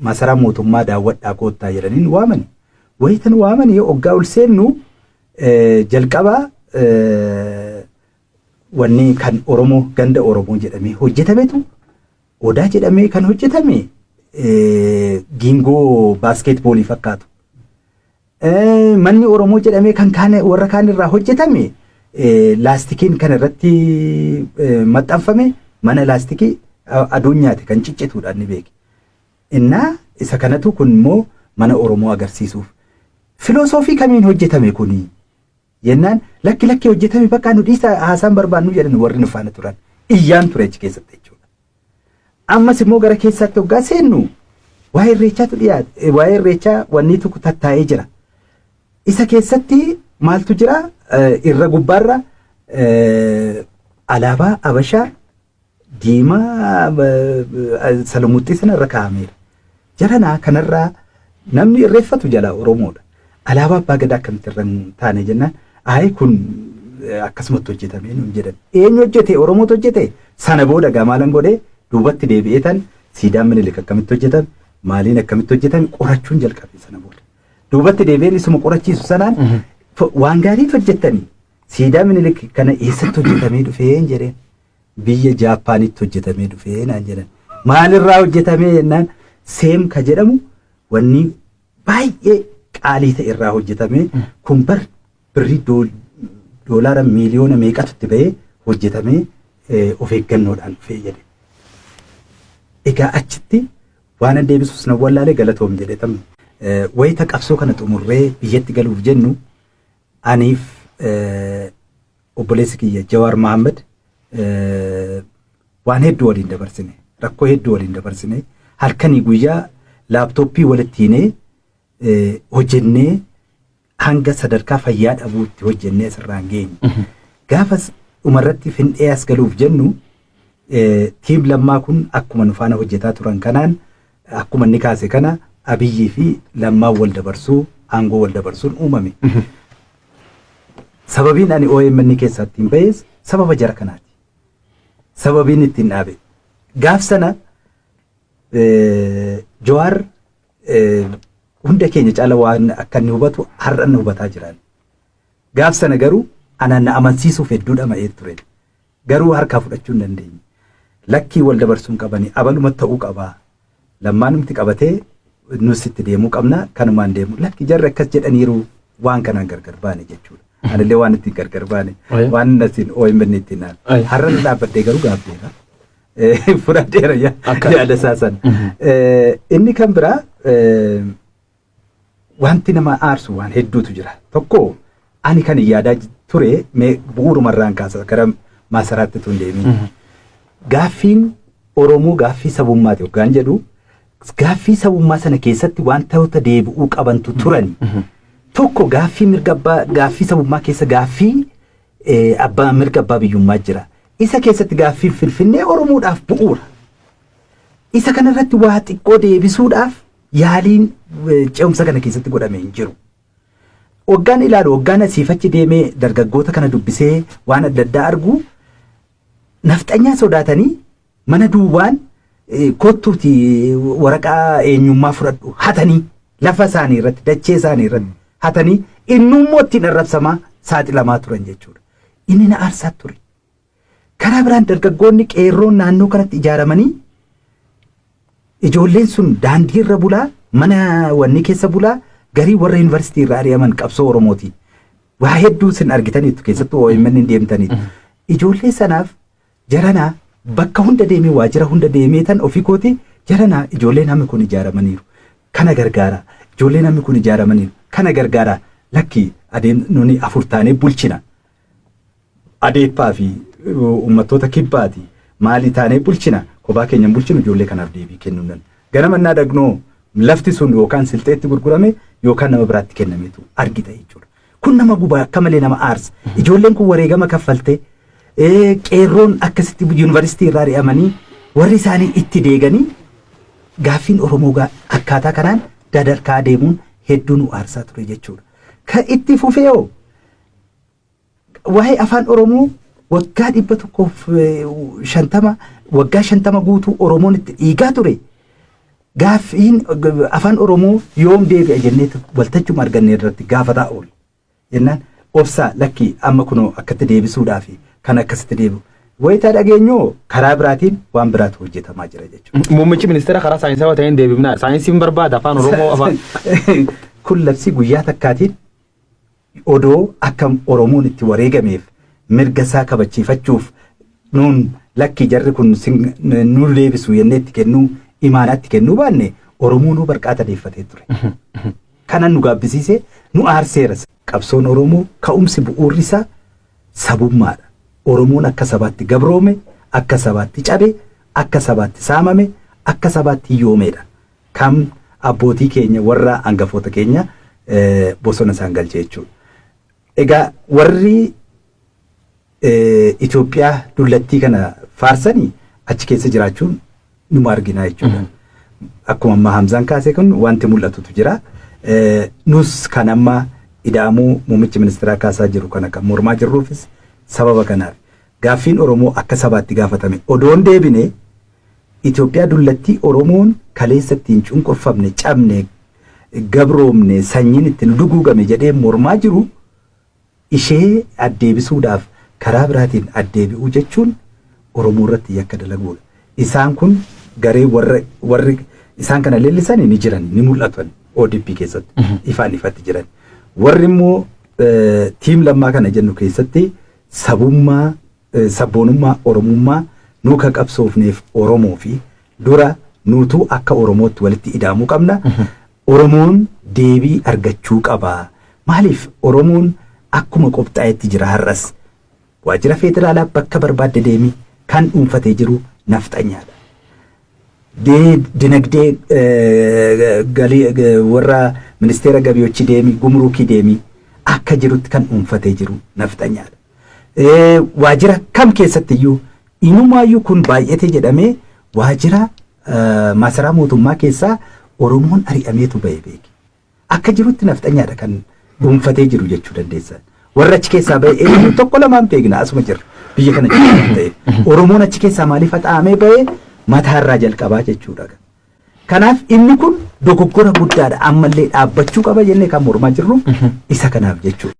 Masaraa mootummaa daawwadhaa koottaa jedhanii nu waamani. Wayita nu waamanii hoggaa ol seennu jalqaba wanni kan Oromoo ganda Oromoo jedhamee hojjetametu odaa jedhamee kan hojjetame giingoo baaskeetboolii fakkaatu. Manni Oromoo jedhamee kan kaan warra kaan irraa hojjetame laastikiin kan irratti maxxanfame mana laastikii aduun nyaate kan ciccituudha inni beeke. Innaa isa kanatu kun immoo mana Oromoo agarsiisuuf. Filosoofii kamiin hojjetame kuni? Jennaan lakki lakki hojjetame bakka nu dhiisa haasaan barbaannu jedhan warri nu faana turan. Iyyaan ture achi keessatti jechuudha. Ammas immoo gara keessaatti hoggaa seennu waa'ee irreechaatu dhiyaate waa'ee irreechaa wanni tokko tattaa'ee jira. Isa keessatti maaltu jira irra gubbaarra alaabaa Abashaa diimaa salamuuxxii sana irra kaa'ameera. Jaranaa kanarraa namni irreeffatu jalaa Oromoodha. Alaabaa abbaa gadaa akkamitti irra hin taane jennaan ayi kun akkasumatti hojjetamee nuun jedhan. Eenyu hojjete? Oromootu hojjete? Sana booda gaa maalan godhee duubatti deebi'ee tan siidaan Minilik akkamitti hojjetame maaliin akkamitti hojjetame qorachuun jalqabe sana booda. Duubatti deebi'een isuma qorachiisu sanaan waan gaariitu hojjettanii siidaa Minilik kana eessatti hojjetamee dhufee jedheen. Biyya Jaappaanitti hojjetamee dhufee naan jedhan. Maalirraa hojjetamee jennaan seem ka jedhamu wanni baay'ee qaalii ta'e irraa hojjetamee kun bar birrii doolaara miiliyoona meeqatu itti ba'ee hojjetamee of eeggannoodhaan dhufee jedhe. Egaa achitti waan an deebisus nan wallaalee galatoom jedhe tam. Wayita qabsoo kana xumurree biyyatti galuuf jennu aniif obboleessi kiyya Jawaar Mohaammed waan hedduu waliin dabarsine rakkoo hedduu waliin dabarsine halkanii guyyaa laaptooppii walitti hiinee hojjennee hanga sadarkaa fayyaa dhabuutti hojjennee asirraan geenye. Gaafas dhumarratti finxee as galuuf jennu tiim Lammaa kun akkuma nu faana hojjetaa turan kanaan akkuma inni kaase kana Abiyyii fi Lammaan wal dabarsuu aangoo wal dabarsuun uumame. Sababiin ani OMN keessaa ittiin bahes sababa jara kanaati. Sababiin ittiin dhaabe. Gaaf sana Jawaar hunda keenya caala waan akka inni hubatu har'a inni hubataa jiran. Gaaf sana garuu anaan na amansiisuuf hedduu dhama'ee ture. Garuu harkaa fudhachuu hin dandeenye. Lakkii wal dabarsuun qabanii abaluma ta'uu qabaa. Lammaanumti qabatee nus itti deemuu qabna kanumaan deemu. Lakki jarri akkas jedhaniiru waan kanaan gargar baane jechuudha. Anillee waan ittiin gargar baane waan asiin OMN ittiin naan. Har'a na dhaabbadhee garuu gaabbeera. Fudhadheera yaada isaa sana. Inni kan biraa wanti nama aarsu waan hedduutu jira. Tokko ani kan yaadaa ture mee bu'uurumarraan kaasa gara maasaraatti tun deemin. Gaaffiin Oromoo gaaffii sabummaati hoggaan jedhu gaaffii sabummaa sana keessatti wantoota deebi'uu qabantu turani. Tokko gaaffii mirga abbaa gaaffii sabummaa keessa gaaffii abbaa mirga abbaa biyyummaa jira. Isa keessatti gaaffiin Finfinnee Oromoodhaaf bu'uura. Isa kanarratti waa xiqqoo deebisuudhaaf yaaliin ce'umsa kana keessatti godhame hin jiru. Waggaan ilaalu waggaan asiif achi deemee dargaggoota kana dubbisee waan adda addaa argu nafxanyaa sodaatanii mana duwwaan kottuuti waraqaa eenyummaa fudhadhu hatanii lafa isaanii irratti dachee isaanii irratti hatanii innummoo ittiin arrabsamaa saaxilamaa turan jechuudha. Inni na aarsaa ture. Karaa biraan dargaggoonni qeerroon naannoo kanatti ijaaramanii ijoolleen sun daandii irra bulaa mana wanni keessa bulaa garii warra yuunivarsiitii irraa ari'aman qabsoo Oromooti. Waa hedduu isin argitaniittu keessattuu OMN hin deemtaniitu. Ijoollee sanaaf jaranaa bakka hunda deemee waajjira hunda deemee tan ofii kooti jaranaa ijoolleen hammi kun ijaaramaniiru. Kana gargaara. Ijoolleen hammi kun ijaaramaniiru. Kana gargaara. Lakki adeem nuni afur taanee bulchina. Adeeppaa fi uummattoota kibbaati. Maalii taanee bulchina? Kophaa keenya hin bulchinu ijoollee kanaaf deebii kennuu nan. Ganama innaa dhagnoo lafti sun yookaan silxeetti gurgurame yookaan nama biraatti kennameetu argita jechuudha. Kun nama guba akka malee nama aarsa. Ijoolleen kun wareegama kaffalte qeerroon akkasitti yuunivarsiitii irraa ari'amanii warri isaanii itti deeganii gaaffiin Oromoo akkaataa kanaan dadarkaa deemuun hedduu nu aarsaa ture jechuudha. Kan itti fufee hoo waa'ee afaan Oromoo waggaa 150 waggaa 50 guutuu Oromoon itti dhiigaa ture. Gaaffiin afaan Oromoo yoom deebi'a jenneetu waltajjuma arganne irratti gaafataa oolu. Jennaan obsaa, lakkii, amma kunoo akkatti deebisuudhaaf kan akkasitti deebi'u. Wayitaa dhageenyoo karaa biraatiin waan biraatu hojjetamaa jira jechuudha. Muummichi ministeera karaa saayinsawaa ta'een deebifnaa. Saayinsiin barbaada afaan Oromoo afaan. Kun labsii guyyaa takkaatiin odoo akka Oromoon itti wareegameef mirga isaa kabachiifachuuf nuun lakkii, jarri kun nu deebisu jennee itti kennuu, imaanaatti kennuu baanne, Oromoonuu barqaa tadeeffatee ture. Kanan nu gaabbisiise, nu aarseera. Qabsoon Oromoo ka'umsi bu'uurri isaa sabummaadha. Oromoon akka sabaatti gabroome, akka sabaatti cabe, akka sabaatti saamame, akka sabaatti hiyyoomeedha. Kan abbootii keenya, warra hangafoota keenya bosona isaan galche jechuudha. Egaa warri Itoophiyaa dullattii kana faarsanii achi keessa jiraachuun numa argina jechuudha. Akkuma amma Hamzaan kaase, kun wanti mul'atutu jira. Nus kan amma ida'amuu muummichi ministeeraa kaasaa jiru kana kan mormaa jirruufis sababa kanaaf. Gaaffiin Oromoo akka sabaatti gaafatame odoon deebine, Itoophiyaa dullattii Oromoon kaleessa ittiin cunqurfamne, cabne, gabroomne, sanyiin ittiin duguugame jedhee mormaa jiru ishee addeebisuudhaaf karaa biraatiin addeebi'uu jechuun Oromoo irratti yakka dalaguudha. Isaan kun garee warri isaan kana leellisan ni jiran, ni mul'atan, ODP keessatti ifaan ifatti jiran. Warri immoo team Lammaa kana jennu keessatti sabummaa, sabboonummaa Oromummaa nuu kan qabsoofneef Oromoo fi dura nuutuu akka Oromootti walitti ida'amuu qabna. Oromoon deebii argachuu qaba. Maaliif Oromoon akkuma qophaa'etti jira har'as? Waajjira federaalaa bakka barbaadde deemi, kan dhuunfatee jiru nafxanyaadha. Dinagdee galii warra ministeera gabiyochi deemi, gumruukii deemi, akka jirutti kan dhuunfatee jiru nafxanyaadha. Waajjira kam keessatti iyyuu, inumaayyuu kun baay'ate jedhamee, waajjira masaraa mootummaa keessaa Oromoon ari'ameetu ba'e beeki. Akka jirutti nafxanyaadha kan dhuunfatee jiru jechuu dandeessan. Warra achi keessaa ba'e eenyu tokko lamaan beekna, asuma jirra. Biyya kana jira waan ta'eef. Oromoon achi keessaa maaliif haxaa'amee ba'e? Mataarraa jalqabaa jechuudha. Kanaaf inni kun dogoggora guddaadha, ammallee dhaabbachuu qaba jennee kan mormaa jirru isa kanaaf jechuudha.